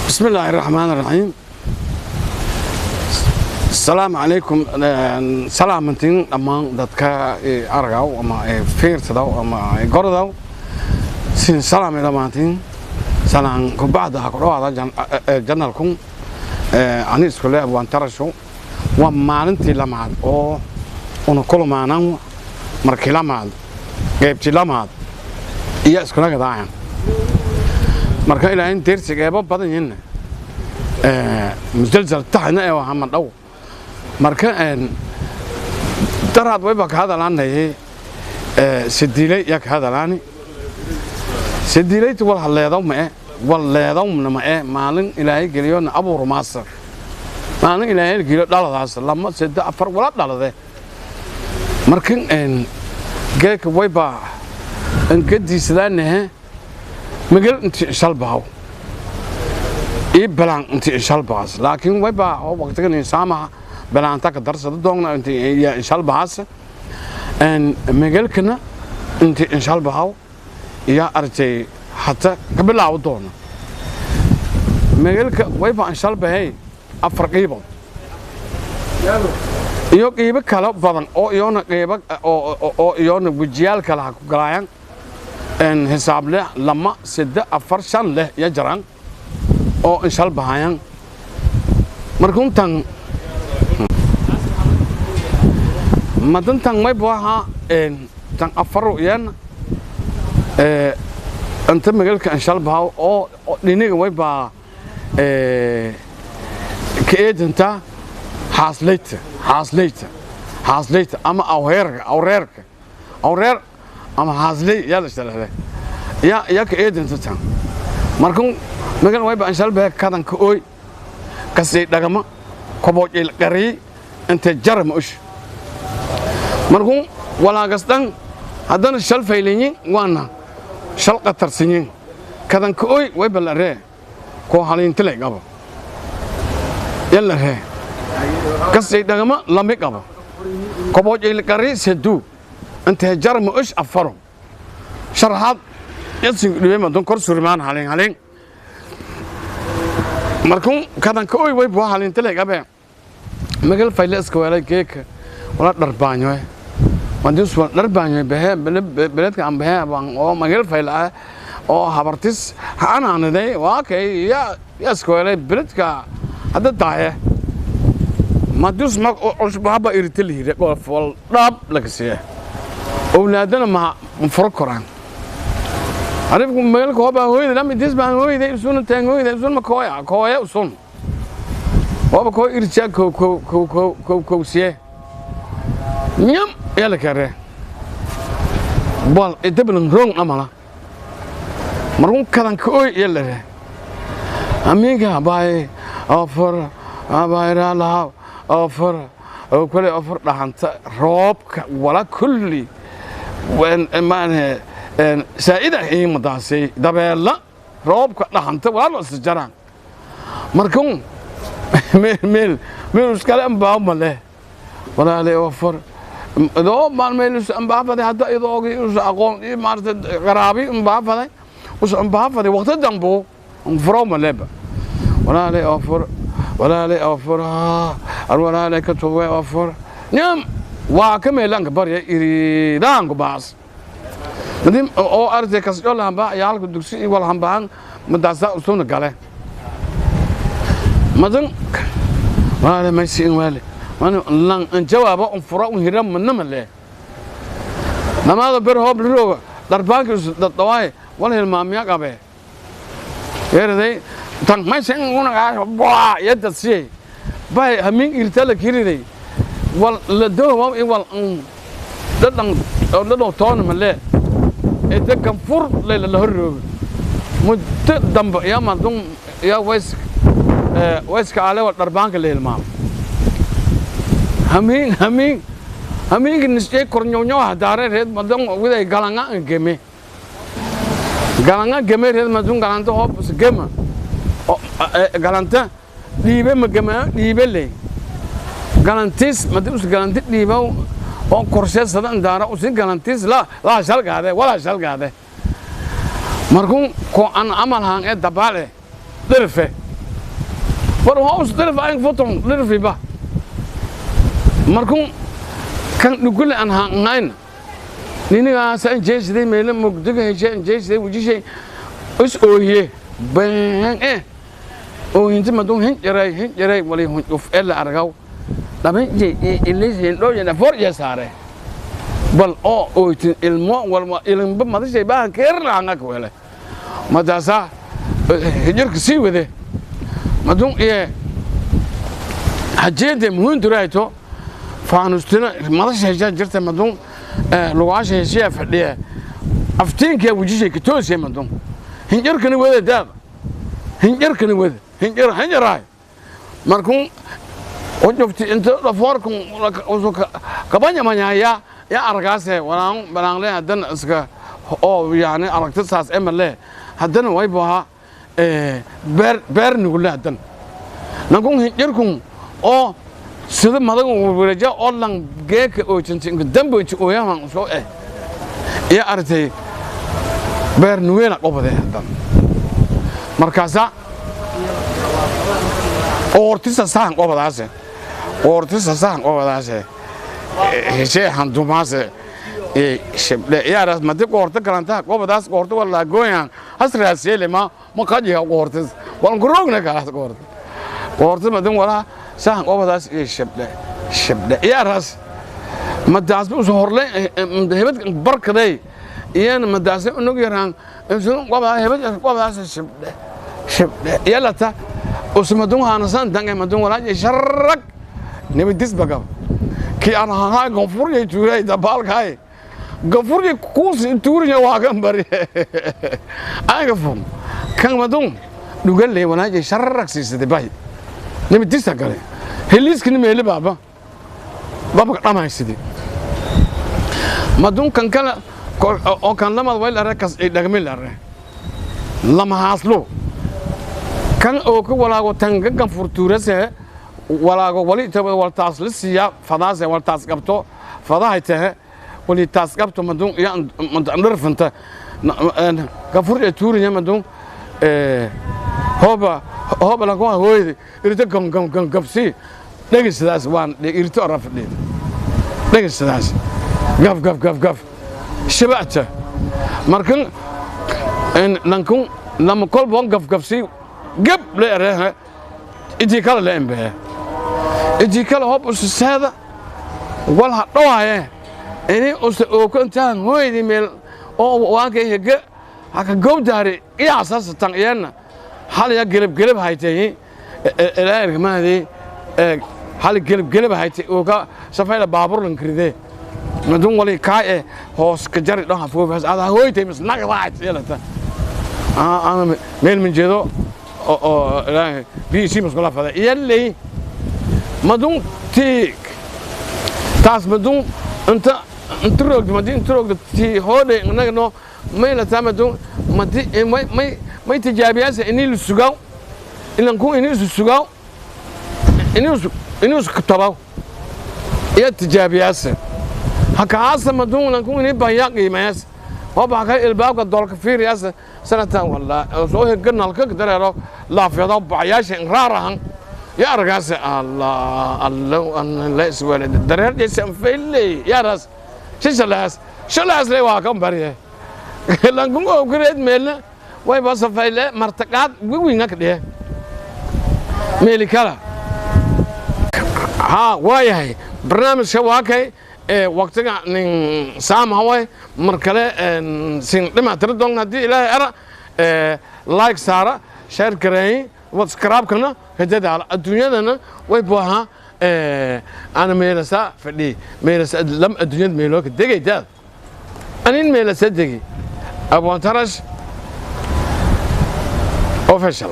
بسم الله الرحمن الرحيم. السلام عليكم. Salaamantiin dhammaan dadka aragaw ama fiirsadaw ama gordaw, sin salaamay dhammaantiin. Salaan kubacda ha ku dhawaada channelkun ani iskule Abwaan Tarasho. Waa maalintii lamaad oo una kulmaanan, markii lamaad, qaybtii lamaad iyo iskuna gadaayan. Marka ilaa in deersiga eeba badan yihiin musalsal taxna ee waxa ma dhow. Marka daraad wayba ka hadalaanayay sidiilay yaa ka hadalaani. Sidiilaytu wal hadleedaw ma e, wal leedawna ma e. Maalin Ilaahay geliyona abuur maasa, maalin Ilaahay geliyo dhaladaas, lama, saddex, afar wala dhalade. Marka geeka wayba angadiisadaanahe magal inti shalbahaw ii balaan inti shalbahaas, laakiin wayba oo waqtigan insaamaha balaanta ka darsada doogna inti inshalbahaas magalkana inti inshalbahaw iyo artay hata ka bilaabo doona. Magalka wayba inshalbahay afar qiibood iyo qiibo kale badan oo iyona qiibo oo iyona wejiyaal kale ha ku galaayaan hisaab leh, lama, saddex, afar, shan leh iyo jaraan oo inshalbahayaan. Markuntan madantan mayba waxa tan afaru iyana inta magalka inshalbahaw oo dhiniga wayba ka eedanta xaasleyta, xaasleyta, xaasleyta ama awheerka, awreerka, awreer ama xaasley yaa la sharaxday yaa yaa ka eedanta tan. Markun magal wayba inshalbaha kadanka ooy kasii dhagama koboojil qarii inta jarama ush. Markun walaagas dhan haddana shal faylinyin waana shal qatarsinyin. Kadanka oy wayba la ree koo haliintilay qabo yalla ree kasii dhagama lami qabo koboojil qarii seduu inta jarama ush afaro sharaxaad yasin dhibe madon kor surmaan halin halin. Markun kadanka oy way buu haliintilay qabe magal fayle iska weelay geeka wala dharbaanyo mandis wala dharbaanyo behe beledka aan behe baan oo magal fayle ah oo habartis hanaanaday waa kay ya ya iska weelay beledka hadda daaye madus ma cusub haba irtil hire qof wal dhab laga siya owlaadana ma furo koraan arifku magalka hoba hooyada lama idis baan hooyada isuna taan hooyada isun ma kooya kooya usun hoba koo irja ko ko ko ko ko ko siye nyam yala kare bal idablan rong amala. Marun kadan ka oy yala re amiga bay afar bay raalaha afar oo kale afar dhahanta roobka wala kulli wan maane saa'ida ii madaasay dabeella roobka dhahanta wala la isjaraan. Markun meel meel meel iskale ambaa male walaale afar idoo maalmeel ambaa faday hadda idoogi us aqoon ii maarta qaraabi ambaa faday us ambaa faday waqti dambo furo maleba walaale afar walaale afar ar walaale ka towe afar nyam waa ka meelanka barya iridaanku baas madim oo arday kas oo lahanba yaalka dugsi iyo wal hanbaan madaasa usuna gale madan walaale maysi in wale man lan an jawaabo un furo un hiram manama le namaada ber hoob lirooga darbaanka us dadwaay wal hilmaamiya qabe yeeraday tan maysi in una gaa baa yadda si bay hamin irta la kiriday wal la doo wal dadan dadan toon male inta kan fur leela la horrooga muddo dambe yaa madun yaa ways wayska ale wal darbaanka la hilmaamo hamiin hamiin hamiinka nisjee kornyonyo hadaare reed madun widay galanga geme galanga geme reed madun galanta hoob gema galanta dhiibe ma gema dhiibe le galantiis madi us galanti dhiibow oo qorshe sadan daara usin galantiis la la shalgaade wala shalgaade. Markuu ko an amal haan ee dabaale dhirfe war hoos dhirfe aan foton dhirfe ba. Markuu kan dhugule an haan hayn ninigaas aan jeesday meelo mugdiga heshay aan jeesday wajishay is oohiye been oohinta madun hinjiray hinjiray wali hunjuf ela argaw dhaban je ilishin dhow for je saare bal oo ooytin ilmo walma ilinba madashay baahan keerlaanga kwele madaasa hijirka sii wade madun iye hajeede muhundurayto faanustina madasha heshaa jirta madun lugaasha heshiya fadhiya aftiinkaa wajishay ka toosay madun hinjirkani wada daad hinjirkani wada hinjir hinjiraay. Markuu wajufti inta dhafoorku kabanya manyaya ya argaase walaan balaanle haddana iska oo yani aragti saas emale haddana way baha beer beer nugule haddana nankun hinjirkun oo sida madaga wareeja oo lan geeka oo jintin dambo inti ooyahan soo ya artay beer nuweena qobade haddana markaasa oortisa sahan qobadaase oortisa sahan qobadaase heshee handumaase shibdhe yaras madi qoorta kalanta qobadaas qoorta wala gooyan hasraasiyele ma ma qajiga qoortis walan kuroogna kaas qoorta qoorta madin wala sahan qobadaas shibdhe shibdhe yaras madaas u soo horle hebad barkaday iyana madaas unug yaraan inuu qobada hebad qobadaas shibdhe shibdhe yalata usmadun haanasan dange madun wala sharrak nibadis bagab ki aan ahaa gafurye tuuray dabaalkaay gafurye kuus tuurinya waa kan bari aaga fum kan madun dhugalle walaaje sharrak siisade bay nibadisa gale heliiskini meeli baaba baba dhamaysidi madun kan kala oo kan lamad wayl arre kas dhagmil arre lama haaslo kan oo ka walaago tanga ganfur tuurase walaago wali taba waltaas la siiya fadaase waltaas qabto fadahay tahe wali taas qabto madun ya ndarfanta gafur ee tuurinya madun hoba hoba la ko hooydi irta gam gam gam gabsi dhageysidaas waan irta arafdheed dhageysidaas gaf gaf gaf gaf shabata markan en lankun lama kolbon gaf gafsi gab la ereha intii kale la embehe intii kale hob usiseeda wal ha dhawaaye ini usa ooko intaan hooydi meel oo waanka hege haka gowdaari iyaasasatan iyana hal ya gelab gelab haytay ilaa hal gelab gelab haytay ooka safayla baabuur lan kiride madun wali kaa hoos ka jari dhaha foofas ada hooytay mis nagdaayt yeelata ana meel min jeedo oo ilaa BC muskula fada yallay madun tiik taas madun inta introogda madi introogda tii hoodhe inaga no may la taa madun madi may may may tijaabiyaasa inii la sugaaw ilan ku inii isu sugaaw inii isu inii isu kutabaw iyo tijaabiyaasa hakaasa madun ilan ku inii bayaa qiimayaas hoba haka ilbaabka doolka fiiriyaasa sanatan walla soo heganalka dareero laafyada bacayaasha inraarahan ya argaas Allah Allah an la iswala dareer jeysa faylay ya ras shishalaas shalaas le waa kan bariye langun oo kureed meel way basa fayle martaqaad wiwinga ka dhiye meeli kala ha waayahay barnaamijka waa kay waqtiga nin saam haway mar kale sin dhima tira doon haddii Ilaahay ara like saara share gareey subscribe-kana hidadaala adduunyadana way buuxa ana meelasa fadhi meelasa lam adduunyada meeloo ka degay daad anin meelasa degi abwaan tarash official.